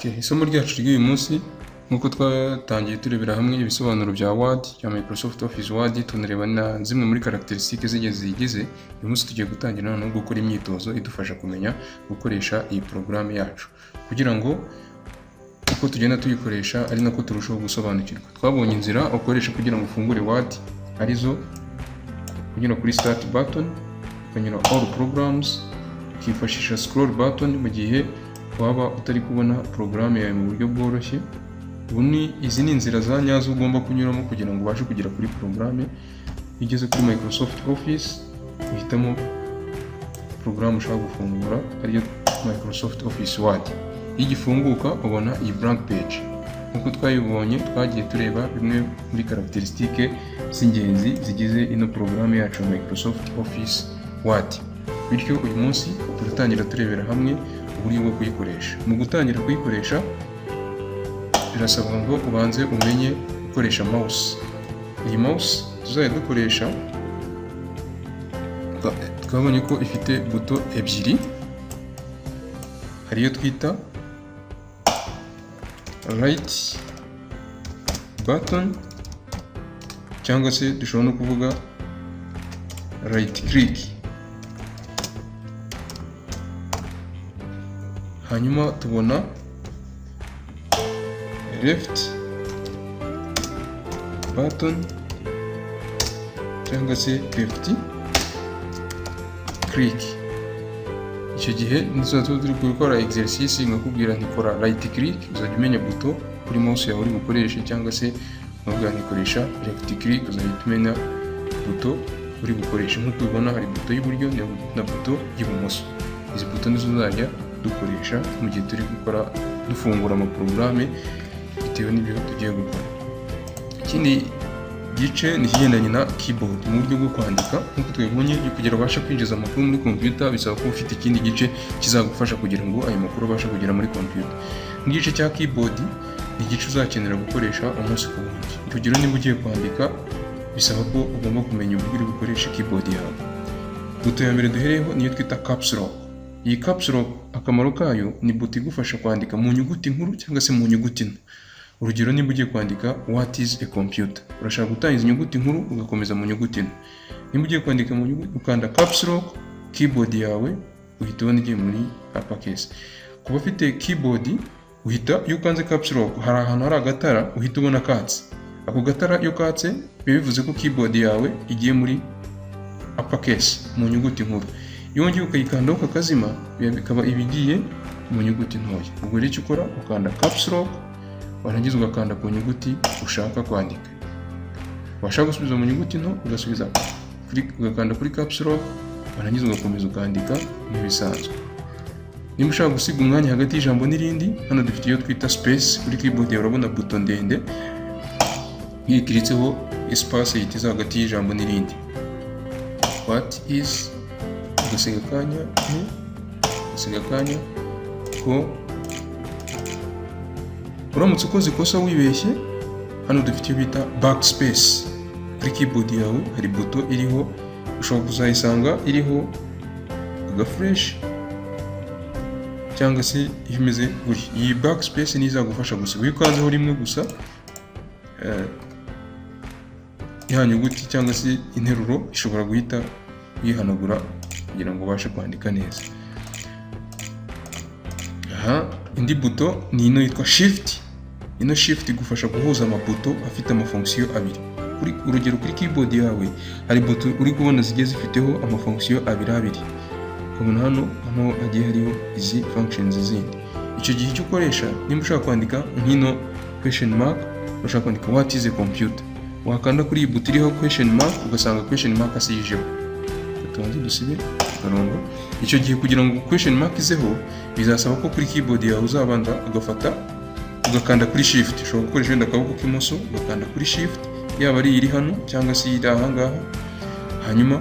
Okay, isomo ryacu ry'uyu munsi, nk'uko twatangiye turebera hamwe ibisobanuro bya Word, bya Microsoft Office Word, tunareba na zimwe muri caractéristiques z'ingenzi ziyigize, uyu munsi tugiye gutangira noneho gukora imyitozo idufasha kumenya gukoresha iyi porogaramu yacu, kugira ngo uko tugenda tuyikoresha ari nako turushaho gusobanukirwa. Twabonye inzira ukoresha kugira ngo ufungure Word, arizo kunyura kuri Start button, ukanyura All Programs, ukifashisha scroll button mu gihe waba utari kubona porogaramu yawe mu buryo bworoshye. Ubu ni izi ni inzira za nyazo ugomba kunyuramo kugira ngo ubashe kugera kuri porogaramu. Iyo ugeze kuri Microsoft Office, uhitamo porogaramu ushaka gufungura, ariyo Microsoft Office Word. Iyo igifunguka, ubona iyi blank page. Nk'uko twayibonye, twagiye tureba bimwe muri caractéristiques z'ingenzi zigize ino porogaramu yacu ya Microsoft Office Word. Bityo uyu munsi turatangira turebera hamwe uburyo bwo kuyikoresha. Mu gutangira kuyikoresha, birasabwa ngo ubanze umenye gukoresha mouse. Iyi mouse tuzajya dukoresha, twabonye ko ifite buto ebyiri. Hari iyo twita right button, cyangwa se dushobora no kuvuga right click. Hanyuma tubona left button cyangwa se left click. Icyo gihe nizaba tuba turi gukora exercice, nkakubwira nti "Kora right click", uzajya umenya buto kuri mouse yawe uri bukoreshe, cyangwa se nkakubwira nti "Koresha left click", uzahita umenya buto uri bukoreshe. Nk'uko ubibona, hari buto y'iburyo na buto y'ibumoso. Izi buto nizo uzajya dukoresha mu gihe turi gukora, dufungura amaporogaramu bitewe n'ibyo tugiye gukora. Ikindi gice ni ikigendanye na keyboard mu buryo bwo kwandika. Nk'uko twabibonye, kugira ubashe kwinjiza amakuru muri computer, bisaba kuba ufite ikindi gice kizagufasha kugira ngo ayo makuru abashe kugera muri computer. Nk'igice cya keyboard ni igice uzakenera gukoresha umunsi ku wundi. Urugero, niba ugiye kwandika, bisaba ko ugomba kumenya uburyo uri bukoreshe keyboard yawe. Buto ya mbere duhereyeho niyo twita Caps Lock. Iyi Caps Lock, akamaro kayo ni buto igufasha kwandika mu nyuguti nkuru cyangwa se mu nyuguti nto. Urugero, niba ugiye kwandika "What is a computer", urashaka gutangiza inyuguti nkuru, ugakomeza mu nyuguti nto. Niba ugiye kwandika mu nyuguti, ukanda Caps Lock, keyboard yawe uhita ubona igiye muri uppercase. Ku bafite keyboard, uhita, iyo ukanze Caps Lock, hari ahantu hari agatara uhita ubona katse. Ako gatara iyo katse, biba bivuze ko keyboard yawe igiye muri uppercase, mu nyuguti nkuru. Iyo wongeye ukayikandaho kakazima, bikaba ibigiye mu nyuguti ntoya. Ubwo rero icyo ukora, ukanda Caps Lock, warangiza ugakanda ku nyuguti ushaka kwandika. Washaka gusubiza mu nyuguti nto, ugasubiza ugakanda kuri Caps Lock, warangiza ugakomeza ukandika nk'ibisanzwe. Niba ushaka gusiga umwanya hagati y'ijambo n'irindi, hano dufite iyo twita space. Kuri keyboard yawe urabona buto ndende, iyo ikiritseho, espace ihita iza hagati y'ijambo n'irindi. What is, ugasiga akanya, ugasiga akanya ko. Uramutse ukoze ikosa wibeshye, hano dufite iyo bita backspace. Kuri keyboard yawe hari buto iriho, ushobora kuzayisanga iriho agaflèche cyangwa se iyo imeze gutya. Iyi backspace niyo izagufasha gusa. Iyo ukanzeho rimwe gusa, ya nyuguti cyangwa se interuro ishobora guhita uyihanagura kugira ngo ubashe kwandika neza. Aha, indi buto ni ino yitwa Shift. Ino Shift igufasha guhuza amabuto afite amafonction abiri. Kuri urugero, kuri keyboard yawe hari buto uri kubona zigiye zifiteho amafonction abiri abiri. Ukabona hano hagiye hariho izi functions zindi. Icyo gihe icyo ukoresha, nimba ushaka kwandika nk'ino question mark, ushaka kwandika "What is a computer", wakanda kuri iyi buto iriho question mark, ugasanga question mark asiyijeho. Tubanze dusibe akarongo. Icyo gihe, kugira ngo question mark izeho, bizasaba ko kuri keyboard yawe uzabanza ugafata, ugakanda kuri Shift. Ushobora gukoresha wenda akaboko k'imoso, ugakanda kuri Shift, yaba ari iri hano cyangwa se iri aha ngaha, hanyuma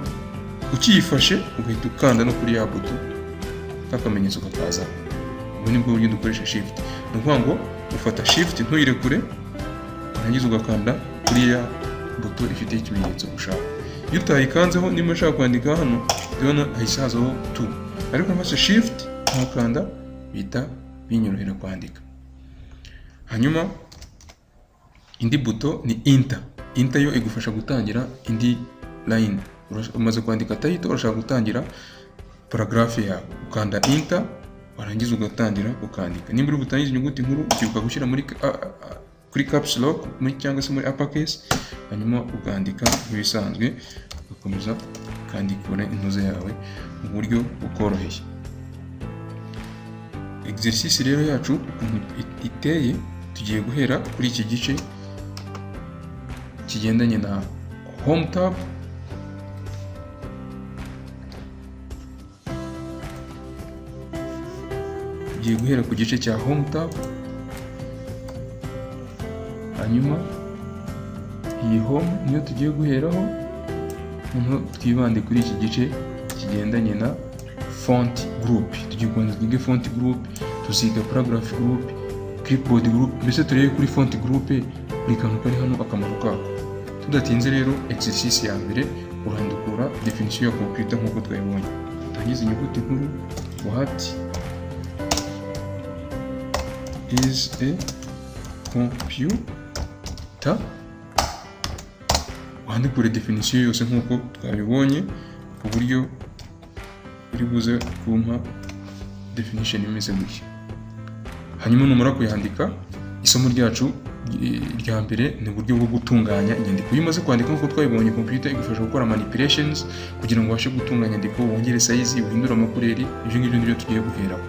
ukiyifashe ugahita ukanda no kuri ya buto, k'akamenyetso kakazaho. Ubu ni bwo buryo dukoresha Shift. Ni ukuvuga ngo ufata Shift ntuyirekure, warangiza ugakanda kuri ya buto ifite ikimenyetso ushaka. Iyo utayikanzeho, niba ushaka kwandika hano, ndabona hahise hazaho tu, ariko mfashe Shift nkakanda, bihita binyorohera kwandika. Hanyuma indi buto ni Enter. Enter yo igufasha gutangira indi line. Umaze kwandika title, urashaka gutangira paragraphe yawe, ukanda Enter, warangiza ugatangira ukandika. Nimba uri butangize inyuguti nkuru, ukibuka gushyira muri kuri caps lock muri cyangwa se muri uppercase, hanyuma ukandika nk'ibisanzwe, ugakomeza ukandikura intuze yawe mu buryo bukoroheye. Exercice rero yacu ukuntu iteye, tugiye guhera kuri iki gice kigendanye na Home tab. Tugiye guhera ku gice cya Home tab. Hanyuma iyi Home niyo tugiye guheraho, noneho twibande kuri iki gice kigendanye na font group. Tugiye kubanza twige font group, tuziga paragraph group, clipboard group, mbese turebe kuri font group buri kantu kari hano akamaro kako. Tudatinze rero, exercice ya mbere, urandukura definition ya computer nk'uko twabibonye. Tangiza inyuguti nkuru, "What is a computer?" Wandikure definition yose nk'uko twabibonye, ku buryo uri buze kumpa definition imeze gutya. Hanyuma numara kuyandika, isomo ryacu rya mbere ni uburyo bwo gutunganya inyandiko. Iyo umaze kwandika nk'uko twabibonye, computer igufasha gukora manipulations kugira ngo ubashe gutunganya inyandiko, wongere size, uhindure ama couleur. Ibyo ngibyo nibyo tugiye guheraho.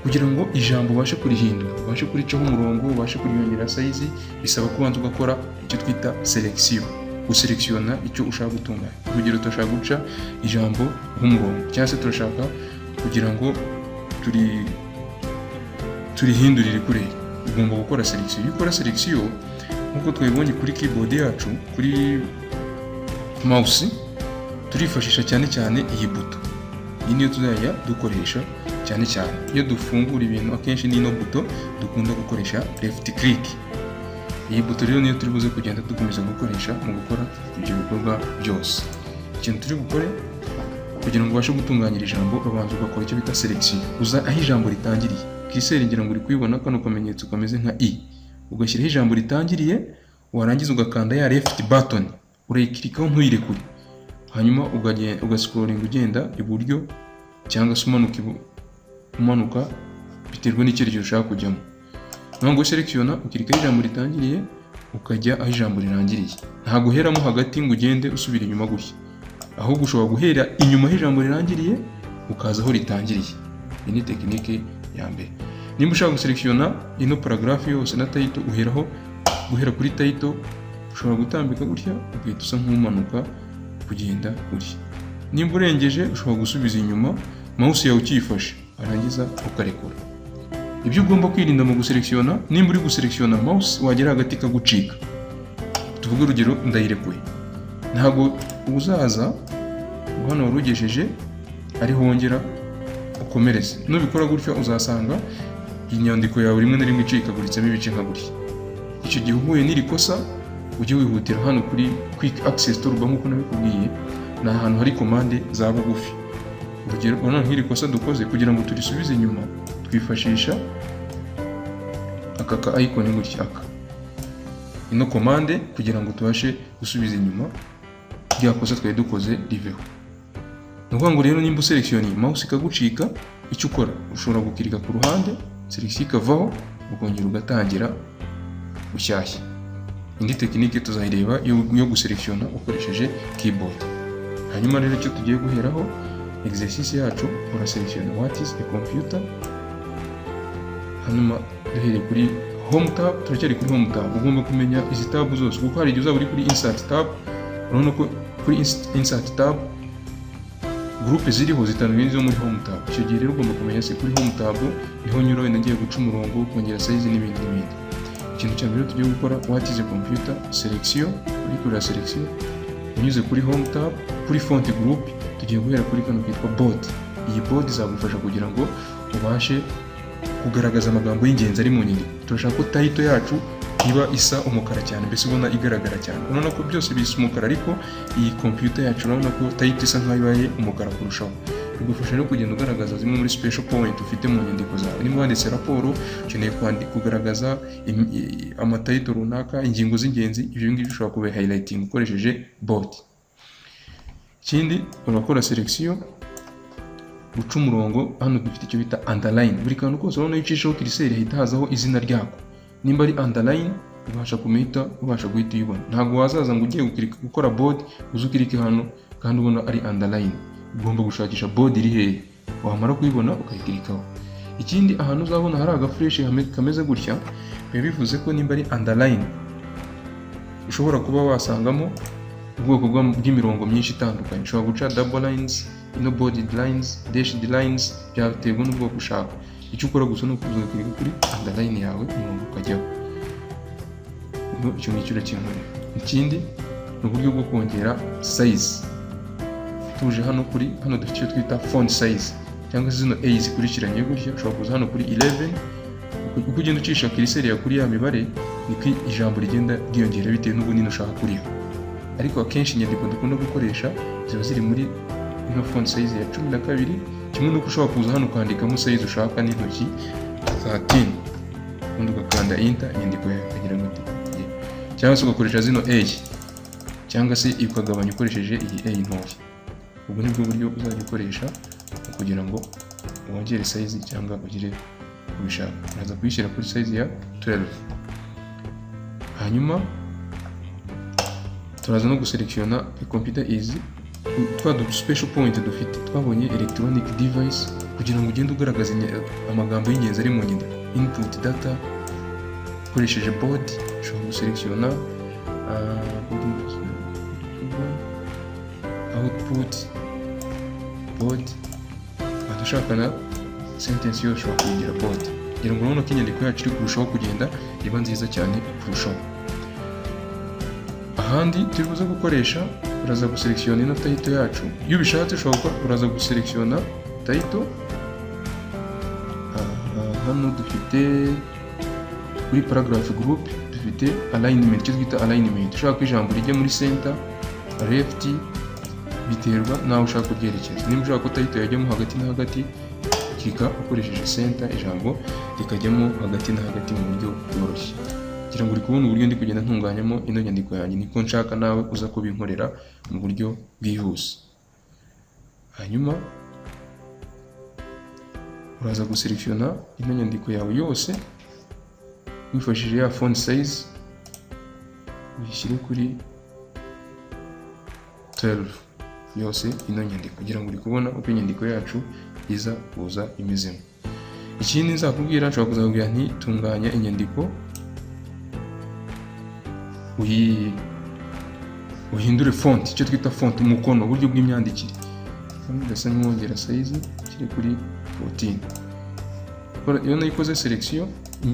Kugira ngo ijambo ubashe kurihindura, ubashe kuricaho umurongo, ubashe kuryongera size, bisaba kubanza ugakora icyo twita selection, guselekisiyona icyo ushaka gutunganya. Urugero, turashaka guca ijambo nk'umurongo, cyangwa se turashaka kugira ngo turihindurire couleur, ugomba gukora selection. Iyo ukora selection nk'uko twabibonye kuri keyboard yacu, kuri mouse, turifashisha cyane cyane iyi buto. Iyi niyo tuzajya dukoresha cyane cyane iyo dufungura ibintu. Akenshi n'ino buto dukunda gukoresha, left click. Iyi buto rero niyo turi buze kugenda dukomeza gukoresha mu gukora ibyo bikorwa byose. Ikintu turi bukore kugira ngo ubashe gutunganya iri jambo, urabanza ugakora icyo bita selection. Uza aho ijambo ritangiriye, curseur ngira ngo uri kuyibona, kano kamenyetso kameze nka i, ugashyiraho ijambo ritangiriye, warangiza ugakanda ya left button, urayikirikaho ntuyirekure, hanyuma ugascrollinga ugenda iburyo cyangwa se umanuka, umanuka, biterwa n'icyerekezo ushaka kujyamo. Naho ngo selectiona, ukirikaho ijambo ritangiriye, ukajya aho ijambo rirangiriye. Ntabwo uheramo hagati ngo ugende usubira inyuma gutya, ahubwo ushobora guhera inyuma aho ijambo rirangiriye, ukaza aho ritangiriye. Iyi ni technique ya mbere. Nimba ushaka guselekishona ino paragraphe yose na title, uheraho guhera kuri title, ushobora gutambika gutya, ugahita usa nk'umanuka kugenda gutya. Nimba urengeje, ushobora gusubiza inyuma mouse yawe ukiyifashe, warangiza ukarekura. Ibyo ugomba kwirinda mu guselekishona: nimba uri guselekishona mouse, wagera hagati ikagucika, tuvuge urugero ndayirekuye, ntabwo uzaza ngo hano wari ugejeje ariho wongera ukomereze. Nubikora gutyo, uzasanga inyandiko yawe rimwe na rimwe icikaguritsemo ibice nka gutya. Icyo gihe uhuye n'iri kosa, ujye wihutira hano kuri Quick Access Toolbar. Nk'uko nabikubwiye, ni ahantu hari commande za bugufi. Urugero, urabona nk'iri kosa dukoze, kugira ngo turisubize inyuma twifashisha aka ka icon gutya, aka, ino commande, kugira ngo tubashe gusubiza inyuma rya kosa twari dukoze riveho. Ni ukuvuga ngo rero nimba uselekisiyoniye mouse ikagucika, icyo ukora, ushobora gukirika ku ruhande, selection ikavaho, ukongera ugatangira bushyashya. Indi technique tuzayireba yo guselekishona ukoresheje keyboard. Hanyuma rero icyo tugiye guheraho, exercice yacu, uraselekishona "What is a computer?" Hanyuma duhereye kuri Home tab, turacyari kuri Home tab. Ugomba kumenya izi tab zose, kuko hari igihe uzaba uri kuri Insert tab. Urabona ko kuri Insert tab groupe ziriho zitandukanye n'izo muri Home tab. Icyo gihe rero ugomba kumenya se kuri Home tab niho nyura wenda ngiye guca umurongo, kongera size n'ibindi n'ibindi. Ikintu cya mbere tugiye gukora, "What is a computer?" Selection, uri kureba selection unyuze kuri Home tab, kuri font group, tugiye guhera kuri kano kitwa bold. Iyi bold izagufasha kugira ngo ubashe kugaragaza amagambo y'ingenzi ari mu nyandiko. Turashaka ko title yacu iba isa umukara cyane, mbese ubona igaragara cyane. Urabona ko byose bisa umukara, ariko iyi computer yacu, urabona ko title isa nkaho ibaye umukara kurushaho. Bigufasha no kugenda ugaragaza zimwe muri special point ufite mu nyandiko zawe. Niba wanditse raporo, ukeneye kugaragaza ama title runaka, ingingo z'ingenzi, ibyo ngibyo ushobora kuba highlighting ukoresheje bold. Ikindi, urakora selection, guca umurongo. Hano dufite icyo bita underline. Buri kantu kose urabona iyo ucishaho cursor hahita hazaho izina ryako. Nimba ari underline, ubasha kumihita ubasha guhita uyibona. Ntabwo wazaza ngo ugiye gukirika gukora bold, uze ukirike hano kandi ubona ari underline. Ugomba gushakisha bold iri hehe, wamara kuyibona ukayikirikaho. Ikindi, ahantu uzabona hari aga flèche kameze gutya, biba bivuze ko nimba ari underline ushobora kuba wasangamo ubwoko bw'imirongo myinshi itandukanye. Ushobora guca double lines, ino bolded lines, dashed lines, byaterwa n'ubwoko ushaka. Icyo ukora gusa ni ukuza ugakirika kuri underline yawe, umurongo ukajyaho. Ubwo icyo ngicyo urakinkorera. Ikindi ni uburyo bwo kongera size. Tuje hano kuri hano, dufite icyo twita font size, cyangwa se zino A zikurikiranye gutya. Ushobora kuza hano kuri 11. Uko ugenda ucisha cursor yawe kuri ya mibare, niko ijambo rigenda ryiyongera bitewe n'ubunini ushaka kuriha. Ariko akenshi inyandiko dukunda gukoresha ziba ziri muri ino font size ya 12. Kimwe n'uko ushobora kuza hano ukandikamo size ushaka n'intoki, 13, ubundi ugakanda enter, inyandiko yawe ikagira ngo cyangwa se ugakoresha zino A, cyangwa se ukagabanya ukoresheje iyi A ntoya. Ubwo nibwo buryo uzajya ukoresha kugira ngo wongere size cyangwa ugire ubishaka. Uraza kuyishyira kuri size ya 12. Hanyuma turaza no guselectiona computer is twa du special point dufite twabonye, electronic device, kugira ngo ugende ugaragaza amagambo y'ingenzi ari mu nyandiko. Input data ukoresheje bold, ushobora guselectiona output bold, wahita ushaka na sentence yose ushobora kuyigira bold, kugira ngo urabona ko inyandiko yacu iri kurushaho kugenda iba nziza cyane kurushaho. Ahandi turi buze gukoresha, uraza guselectiona ino title yacu. Iyo ubishatse ushobora gukora, uraza guselectiona title. Hano dufite kuri paragraph group, dufite alignment, icyo twita alignment. Ushaka ko ijambo rijya muri center, left, biterwa n'aho ushaka kuryerekeza. Nimba ushaka ko title yajyamo hagati na hagati, klika ukoresheje center, ijambo rikajyamo hagati na hagati mu buryo bworoshye. Kugira ngo uri kubona uburyo ndi kugenda ntunganyamo ino nyandiko yanjye, niko nshaka nawe uza kubinkorera mu buryo bwihuse. Hanyuma uraza guselectiona ino nyandiko yawe yose wifashishije ya font size, uyishyire kuri 12 yose ino nyandiko, kugira ngo uri kubona uko inyandiko yacu iza kuza imezemo. Ikindi nzakubwira, nshobora kuzakubwira nti tunganya inyandiko, uhindure font, icyo twita font, umukono, uburyo bw'imyandikire. Ndasa nk'uwongera size, kiri kuri 14. Iyo nayikoze selection,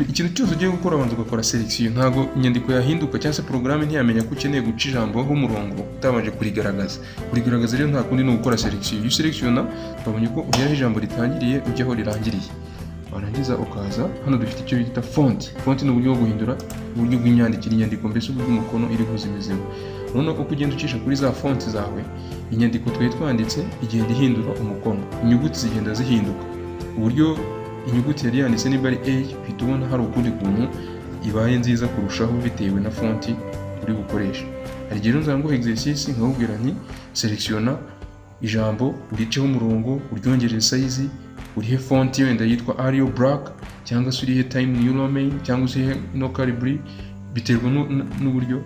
ikintu cyose ugiye gukora abanza ugakora selection. Ntabwo inyandiko yahinduka cyangwa se porogaramu ntiyamenya ko ukeneye guca ijambo aho umurongo utabanje kurigaragaza. Kurigaragaza rero nta kundi, ni ugukora selection. Iyo uselectiona, twabonye ko ugera aho ijambo ritangiriye ujya aho rirangiriye, warangiza ukaza hano dufite icyo bita font. Font ni uburyo bwo guhindura uburyo bw'imyandikire, inyandiko mbese, uburyo umukono iri buze imezemo. Urabona ko uko ugenda ucisha kuri za font zawe, inyandiko twari twanditse igenda ihindura umukono, inyuguti zigenda zihinduka uburyo inyuguti yari yanditse. Niba ari A, uhita ubona hari ukundi kuntu ibaye nziza kurushaho bitewe na font uri bukoresha. Hari igihe rero nzaba nguha exercice nkakubwira nti selectiona ijambo, uriceho umurongo, uryongerere size, urihe font wenda yitwa Arial Black, cyangwa se urihe Times New Roman, cyangwa se urihe no Calibri, biterwa n'uburyo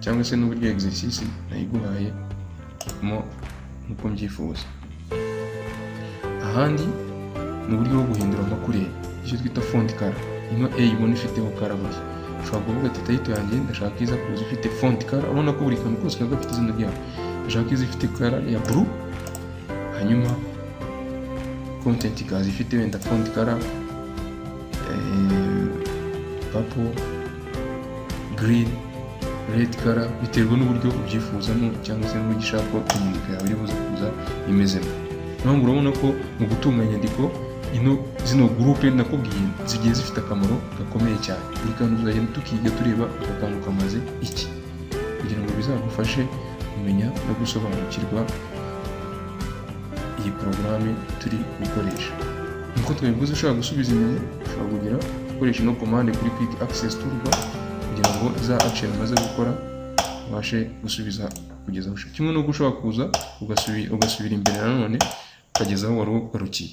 cyangwa se n'uburyo exercice nayiguhaye mo nkuko mbyifuza. Ahandi ni uburyo bwo guhindura ama couleur, icyo twita font color. Ino A ubona ifiteho color gutya, ushobora kuvuga ati title yanjye ndashaka iza kuza ifite font color. Urabona ko buri kantu kose kaba gafite izina ryako. Ndashaka iza ifite color ya blue, hanyuma content ikaza ifite wenda font color purple, green, red color, biterwa n'uburyo ubyifuzamo cyangwa se n'uburyo ushaka ko inyandiko yawe iri buze kuza imezemo. Niyo urabona ko mu gutunganya inyandiko, ino zino groupe nakubwiye zigiye zifite akamaro gakomeye cyane. Buri kantu tuzagenda tukiga tureba aka kantu kamaze iki, kugira ngo bizagufashe kumenya no gusobanukirwa iyi iyi porogaramu turi gukoresha. Nkuko twabivuze, ushobora gusubiza inyuma, ushobora kugira gukoresha ino commande kuri Quick Access Toolbar kugira ngo za action umaze gukora ubashe gusubiza kugeza aho ushaka. Kimwe n'uko ushobora kuza ugasubira imbere nanone ukageza aho wari ugarukiye.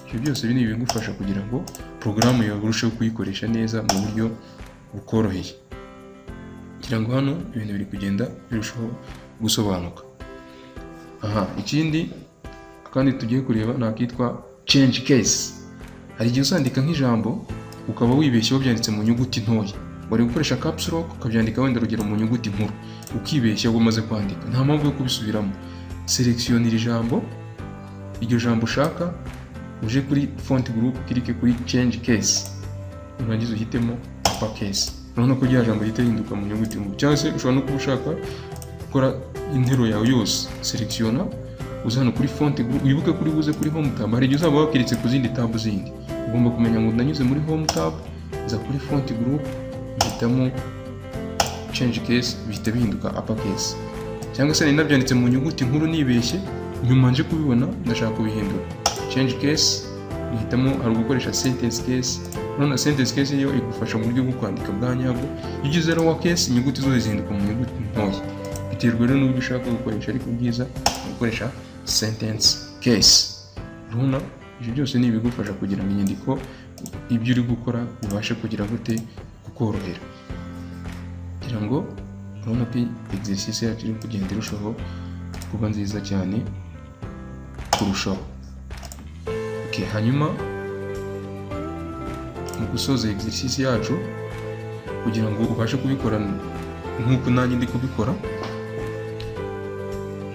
Ibyo byose ni ibigufasha kugira ngo porogaramu yawe urusheho kuyikoresha neza mu buryo bukoroheye. Kugira ngo hano ibintu biri kugenda birushaho gusobanuka. Aha, ikindi kandi tugiye kureba ni akitwa change case. Hari igihe uzandika nk'ijambo ukaba wibeshye wabyanditse mu nyuguti ntoya, wari gukoresha caps lock ukabyandika wenda urugero mu nyuguti nkuru, ukibeshya ubwo umaze kwandika. Nta mpamvu yo kubisubiramo. Selectionnera ijambo, iryo jambo ushaka, uje kuri font group, clique kuri change case, urangiza uhitemo upper case. Urabona ko rya jambo rihita rihinduka mu nyuguti nkuru. Cyangwa se ushobora no kuba ushaka gukora interuro yawe yose, selectionna, uza hano kuri font group. Wibuke kuri buze kuri home tab. Hari igihe uzaba wakiritse ku zindi tab zindi, ugomba kumenya ngo ndanyuze muri home tab, nza kuri font group, mpitamo change case, bihita bihinduka upper case. Cyangwa se nari nabyanditse mu nyuguti nkuru nibeshye, nyuma nje kubibona ndashaka kubihindura, change case, uhitamo. Hari ugukoresha sentence case. None sentence case yo igufasha mu buryo bwo kwandika bwa nyabwo. Iyo ugize lower case, inyuguti zose zihinduka mu nyuguti ntoya. Biterwa rero n'uburyo ushaka gukoresha, ariko byiza ni gukoresha sentence case. Urabona ibyo byose ni ibigufasha kugira ngo inyandiko, ibyo uri gukora bibashe kugira gute? Kukorohera. Kugira ngo urabona ko exercice yacu iri kugenda irushaho kuba nziza cyane kurushaho. Okay, hanyuma mu gusoza exercice yacu, kugira ngo ubashe kubikora nk'uko nanjye ndi kubikora,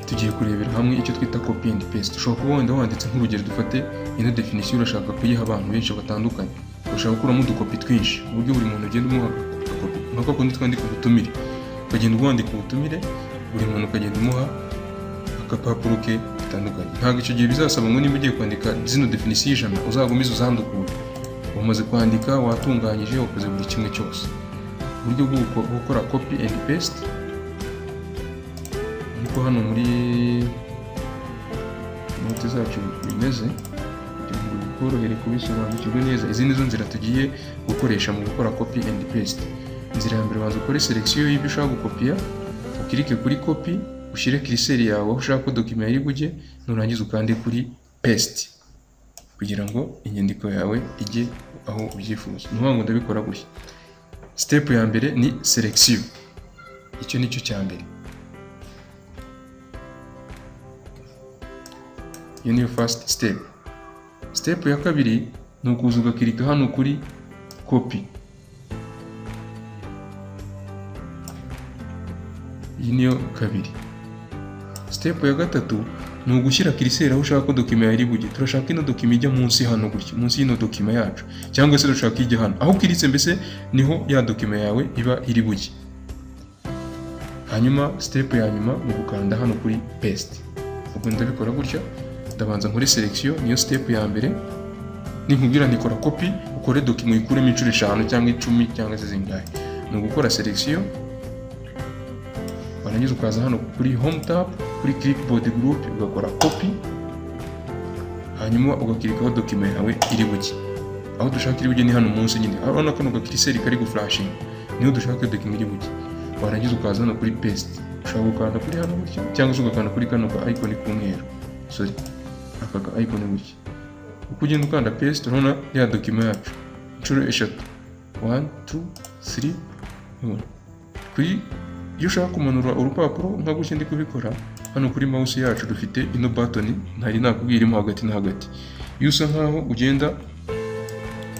tugiye kurebera hamwe icyo twita copy and paste. Ushobora kuba wenda wanditse, nk'urugero dufate ino definition, urashaka kuyiha abantu benshi batandukanye, urashaka gukuramo udukopi twinshi ku buryo buri muntu ugenda umuha agakopi, nka kwa kundi twandika ubutumire, ukagenda wandika ubutumire, buri muntu ukagenda umuha agapapuro ke gatandukanye. Ntabwo icyo gihe bizasaba ngo niba ugiye kwandika zino definition 100 uzagumize uzandukure. Wamaze kwandika, watunganyije, wakoze buri kimwe cyose. Uburyo bwo gukora copy and paste, nkuko hano muri note zacu bimeze, kugira ngo bikorohere kubisobanukirwa neza, izi nizo nzira tugiye gukoresha mu gukora copy and paste. Inzira ya mbere, banza ukore selection y'ibyo ushaka gukopiya, ukirike kuri copy, ushyire curseur yawe aho ushaka ko document iri bujye, nurangiza ukande kuri paste kugira ngo inyandiko yawe ijye aho ubyifuza. Ni ukuvuga ngo ndabikora gutya: step ya mbere ni selection, icyo ni cyo cya mbere, iyo niyo first step. Step ya kabiri ni ukuza ugakirika hano kuri copy, iyi niyo kabiri. Step ya gatatu ni ugushyira curseur aho ushaka ko document yawe iri bujye. Turashaka ino document ijya munsi hano gutya, munsi y'ino document yacu, cyangwa se dushaka ijya hano aho ukiritse, mbese niho ya document yawe iba iri bujye. Hanyuma step ya nyuma ni ugukanda hano kuri paste. Ubwo ndabikora gutya: ndabanza nkore selection, niyo step ya mbere. Ninkubwira ntikora copy, ukore document uyikuremo inshuro 5 cyangwa 10 cyangwa se zingahe, ni ugukora selection, warangiza ukaza hano kuri home tab, kuri clipboard group, ugakora copy, hanyuma ugakirikaho document yawe iri bujye. Aho dushaka iri bujye ni hano munsi nyine. Urabona kano gacurseur kari guflashinga, niho dushaka document iri bujye. Warangiza ukaza hano kuri paste. Ushobora gukanda kuri hano gutya, cyangwa se ugakanda kuri kano ka icon k'umweru, sorry, aka ka icon gutya. Uko ugenda ukanda paste, urabona ya document yacu inshuro eshatu, 1, 2, 3. Kuri iyo ushaka kumanura urupapuro nka gutya ndi kubikora hano, kuri mouse yacu dufite ino button ntari nakubwira irimo hagati na hagati. Iyo usa nkaho ugenda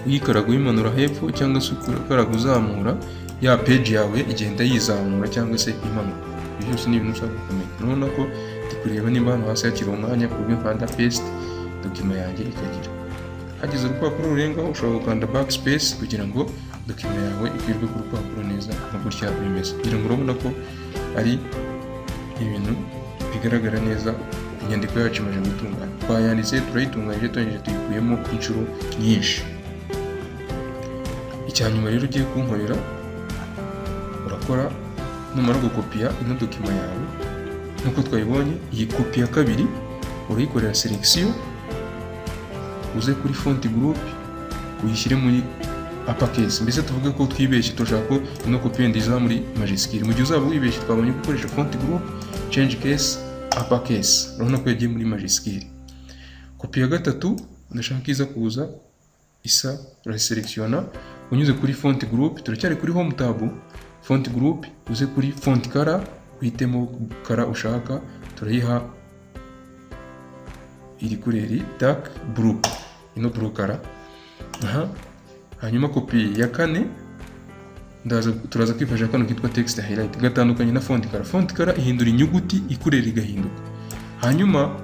uyikaraga uyimanura hepfo cyangwa se ukaraga uzamura, ya page yawe igenda yizamura cyangwa se imanuka. Ibyo byose ni ibintu ushaka kumenya. Urabona ko ndi kureba nimba hano hasi hakiri umwanya ku buryo nkanda paste, document yanjye ikagira. Hagize urupapuro rurengaho, ushobora gukanda backspace kugira ngo document yawe ikwirwe ku rupapuro neza nka gutya bimeze. Kugira ngo urabona ko ari ibintu bigaragara neza. Inyandiko yacu imaze gutungana, twayanditse, turayitunganyije, turangije tuyikuyemo inshuro nyinshi. Icya nyuma rero ugiye kunkorera, urakora numara gukopiya ino document yawe nk'uko twayibonye, iyi kopi ya kabiri. Urayikorera selection, uze kuri font group, uyishyire muri uppercase. Mbese tuvuge ko twibeshye, turashaka ko ino kopi yenda iza muri majuscule. Mu gihe uzaba wibeshye, twabonye gukoresha font group, change case, uppercase. Urabona ko yagiye muri majuscule. Kopi ya gatatu ndashaka iza kuza isa, uraselectiona unyuze kuri font group, turacyari kuri home tab, font group, uze kuri font color, uhitemo color ushaka. Turayiha iri couleur dark blue, ino blue color. Aha hanyuma kopi ya kane ndaza, turaza kwifashisha kano kitwa text highlight, gatandukanye na font color. Font color ihindura inyuguti, icouleur igahinduka. Hanyuma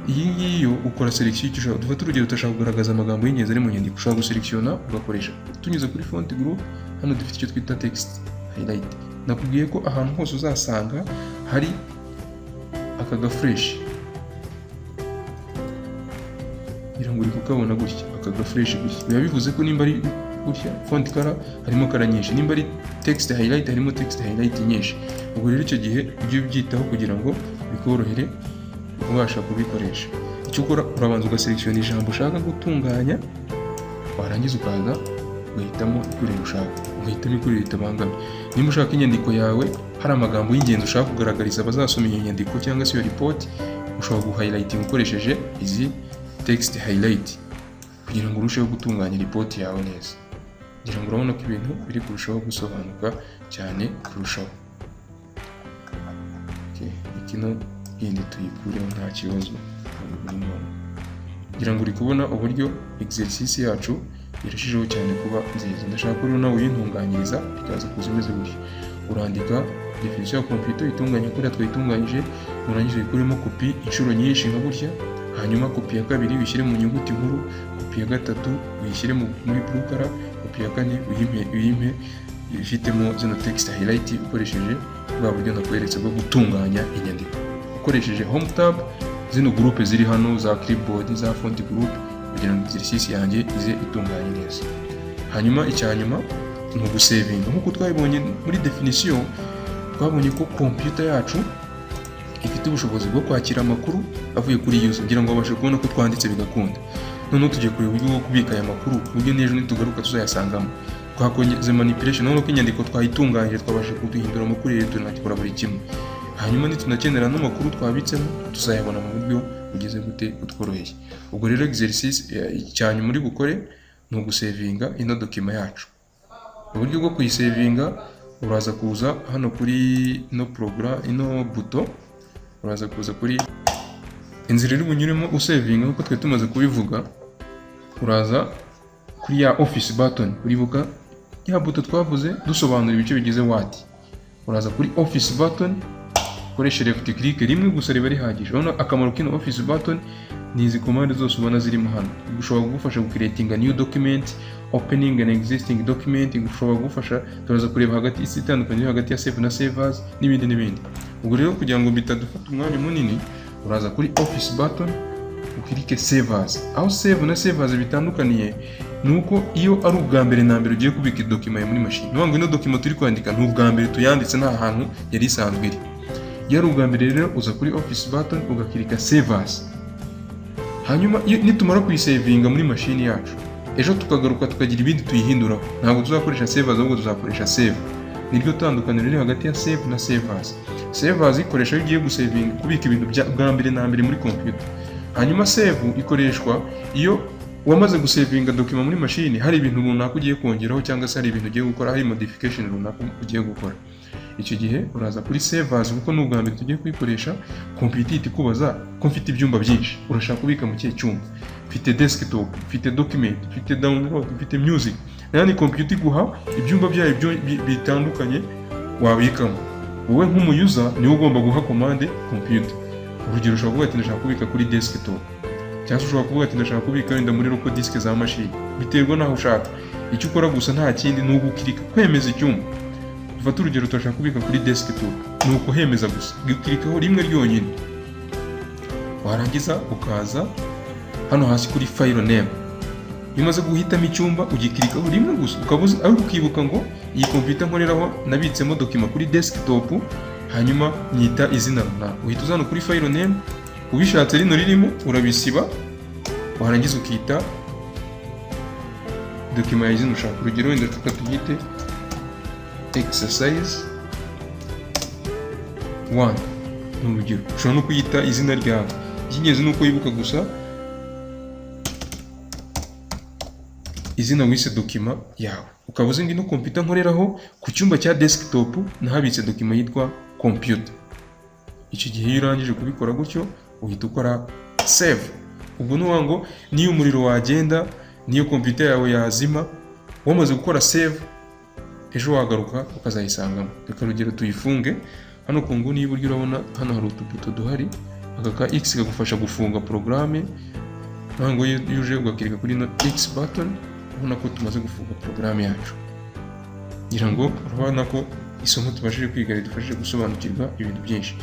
iyi ngiyi yo ukora selection y'icyo ushaka. Dufate urugero, turashaka kugaragaza amagambo y'ingenzi ari mu nyandiko. Ushobora guselectiona ugakoresha, tunyuze kuri font group, hano dufite icyo twita text highlight. Nakubwiye ko ahantu hose uzasanga hari aka gaflèche, ngira ngo uri kukabona gutya, aka gaflèche gutya, biba bivuze ko nimba ari gutya font color, harimo color nyinshi, nimba ari text highlight, harimo text highlight nyinshi. Ubwo rero icyo gihe ujye ubyitaho kugira ngo bikorohere ubasha kubikoresha. Icyo ukora, urabanza ugaselectiona ijambo ushaka gutunganya, warangiza ukaza ugahitamo icouleur ushaka, ugahitamo icouleur ritabangamye. Nimba ushaka inyandiko yawe hari amagambo y'ingenzi ushaka kugaragariza abazasoma iyo nyandiko cyangwa se iyo report, ushobora guhighlighting ukoresheje izi text highlight kugira ngo urusheho gutunganya report yawe neza. Ngira ngo urabona ko ibintu biri kurushaho gusobanuka cyane kurushaho. Okay, ikino yindi tuyikureho, nta kibazo, ntabwo biri ngombwa. Ngira ngo uri kubona uburyo exercice yacu irushijeho cyane kuba nziza. Ndashaka ko rero nawe uyintunganyiriza ikaza kuza imeze gutya. Urandika definition ya computer, itunganye kuriya twayitunganyije, nurangiza uyikuremo kopi inshuro nyinshi nka gutya. Hanyuma kopi ya kabiri uyishyire mu nyuguti nkuru, kopi ya gatatu uyishyire muri blue color, kopi ya kane uyimpe ifitemo zino text highlight, ukoresheje bwa buryo nakweretse bwo gutunganya inyandiko ukoresheje home tab, zino groupe ziri hano za clipboard, za font group, kugira ngo exercice yanjye ize itunganye neza. Hanyuma icya nyuma ni ugusevinga. Nk'uko twabibonye muri definition, twabonye ko computer yacu ifite ubushobozi bwo kwakira amakuru avuye kuri user. Kugira ngo babashe kubona ko twanditse bigakunda, noneho tugiye kureba uburyo bwo kubika aya makuru, ku buryo n'ejo nitugaruka tuzayasangamo. Twakoze manipulation, noneho ko inyandiko twayitunganyije, twabasha kuduhindura amakuru, tunakora buri kimwe. Hanyuma nitunakenera n'amakuru twabitsemo, tuzayabona mu buryo bugeze gute? Butworoheye. Ubwo rero exercice icya nyuma uri bukore ni ugusevinga ino document yacu. Uburyo bwo kuyisevinga, uraza kuza hano kuri ino program, ino buto, uraza kuza kuri inzira iri bunyuremo usevinga. Nk'uko twari tumaze kubivuga, uraza kuri ya office button. Uribuka ya buto twavuze dusobanura ibice bigize Word? Uraza kuri office button, ukoreshe left click rimwe gusa, riba rihagije. Urabona akamaro k'ino office button ni izi commande zose ubona zirimo hano. Ushobora kugufasha gucreatinga new document, opening an existing document, ushobora kugufasha, turaza kureba hagati isi itandukanye iri hagati ya save na save as, n'ibindi n'ibindi. Ubwo rero kugira ngo bitadufata umwanya munini, uraza kuri office button, uclicke save as. Aho save na save as bitandukaniye ni uko iyo ari ubwa mbere na mbere ugiye kubika idocument yawe muri mashini, ni ngo ino document turi kwandika ni ubwa mbere tuyanditse, nta hantu yari isanzwe iri. Iyo ari ubwa mbere rero, uza kuri office button, ugaclicka save as. Hanyuma nitumara kuyisevinga muri mashini yacu, ejo tukagaruka tukagira ibindi tuyihinduraho, ntabwo tuzakoresha save as, ahubwo tuzakoresha save. Niryo tandukaniro riri hagati ya save na save as. Save as ikoresha iyo ugiye gusevinga, kubika ibintu bwa mbere na mbere muri computer. Hanyuma save ikoreshwa iyo wamaze gusevinga document muri mashini, hari ibintu runaka ugiye kongeraho, cyangwa se hari ibintu ugiye gukora, hari modification runaka ugiye gukora. Icyo gihe uraza kuri save as, kuko ni ubwa mbere tugiye kuyikoresha. Computer ihita ikubaza ko mfite ibyumba byinshi, urashaka kubika mu kihe cyumba? Mfite desktop, mfite document, mfite download, mfite music. Yani computer iguha ibyumba byayo bitandukanye wabikamo. Wowe nk'umu user niwe ugomba guha commande computer. Urugero, ushobora kuvuga ati "Ndashaka kubika kuri desktop", cyangwa se ushobora kuvuga ati "Ndashaka kubika wenda muri local disk za mashini". Biterwa n'aho ushaka. Icyo ukora gusa nta kindi, ni uguclicka kwemeza icyumba. Dufate urugero, turashaka kubika kuri desktop, ni ukuhemeza gusa, guclickaho rimwe ryonyine. Warangiza ukaza hano hasi kuri file name. Iyo umaze guhitamo icyumba, ugiclickaho rimwe gusa, ukaba uzi, ariko ukibuka ngo iyi computer nkoreraho nabitsemo document kuri desktop, hanyuma nyita izina runaka. Uhita uza hano kuri file name, Ubishatse rino ririmo urabisiba, warangiza ukita document yawe izina ushaka. Urugero wenda reka tuyite exercise 1, ni urugero. Ushobora no kuyita izina ryawe. Icy'ingenzi ni uko wibuka gusa izina wise document yawe, ukaba uzi ngo ino computer nkoreraho, ku cyumba cya desktop nahabitse document yitwa computer. Icyo gihe iyo urangije kubikora gutyo, uhita ukora save. Ubwo ni ngo niyo umuriro wagenda, niyo computer yawe yazima, wamaze gukora save, ejo wagaruka ukazayisangamo. Reka urugero tuyifunge. Hano ku nguni y'iburyo urabona hano hari utubuto duhari. Aka ka X kagufasha gufunga porogaramu. Ntabwo iyo uje ugakirika kuri ino X button, ubona ko tumaze gufunga porogaramu yacu. Ngira ngo urabona ko isomo tubashije kwiga ridufashije gusobanukirwa ibintu byinshi.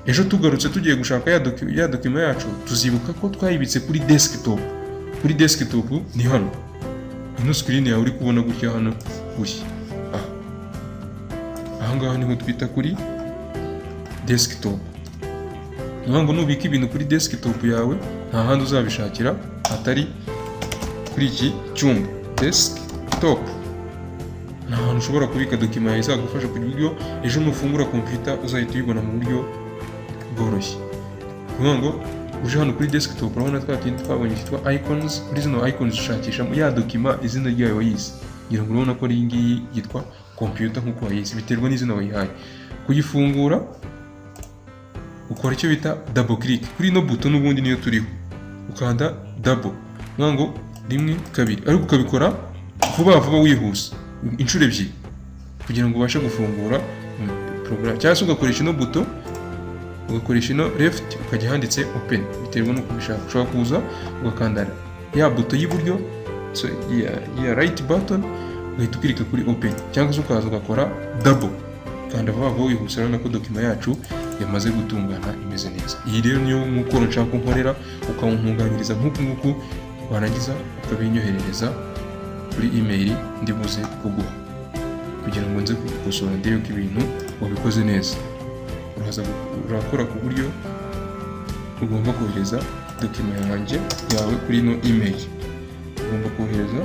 Ejo tugarutse tugiye gushaka ya document yacu, tuzibuka ko twayibitse kuri desktop. Kuri desktop ni hano, ino screen yawe uri kubona gutya, hano gutya, aha ahangaha niho twita kuri desktop. Ni ngo nubika ibintu kuri desktop yawe, nta handi uzabishakira hatari kuri iki cyumba desktop. Ni ahantu ushobora kubika document yawe izagufasha, ku buryo ejo nufungura computer uzahita uyibona mu buryo bworoshye. Ni ngo uje hano kuri desktop, urabona twa tundi twabonye cyitwa icons. Kuri zino icons ushakishamo ya document izina ryayo wayise. Ngira ngo urabona ko iyi ngiyi yitwa computer nk'uko wayise, biterwa n'izina wayihaye. Kuyifungura ukora icyo bita double click kuri ino buto, n'ubundi niyo turiho, ukanda double, ngo rimwe, kabiri, ariko ukabikora vuba vuba wihuse inshuro ebyiri kugira ngo ubashe gufungura porogaramu, cyangwa se ugakoresha ino buto, ugakoresha ino left, ukajya handitse open, biterwa n'uko ubishaka. Ushobora kuza ugakanda ya buto y'iburyo, so, ya right button, ugahita ukirika kuri open, cyangwa se ukaza ugakora double, kanda vuba vuba wihuse. Urabona ko document yacu yamaze gutungana, imeze neza. Iyi rero niyo mukoro nshaka ko nkorera, ukawuntunganyiriza nk'uku nguku, warangiza ukabinyoherereza kuri email ndi buze kuguha, kugira ngo nze kugukosora ndebe ko ibintu wabikoze neza. Uraza urakora ku buryo ugomba kohereza document yanjye yawe kuri ino email. Ugomba kohereza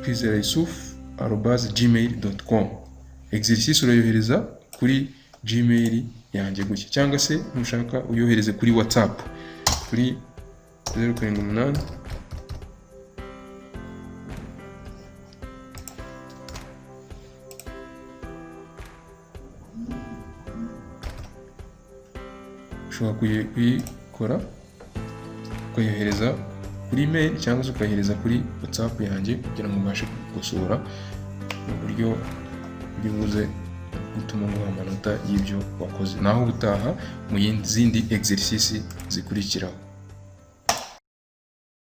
kwizerayusuf@gmail.com. Exercice urayohereza kuri Gmail yanjye gutya, cyangwa se nushaka uyohereze kuri WhatsApp kuri 078. Ushobora kuyikora ukayohereza kuri email cyangwa se ukayohereza kuri WhatsApp yanjye, kugira ngo ubashe gukosora mu buryo buri buze gutuma nguha amanota y'ibyo wakoze. Naho ubutaha mu zindi exercice zikurikiraho.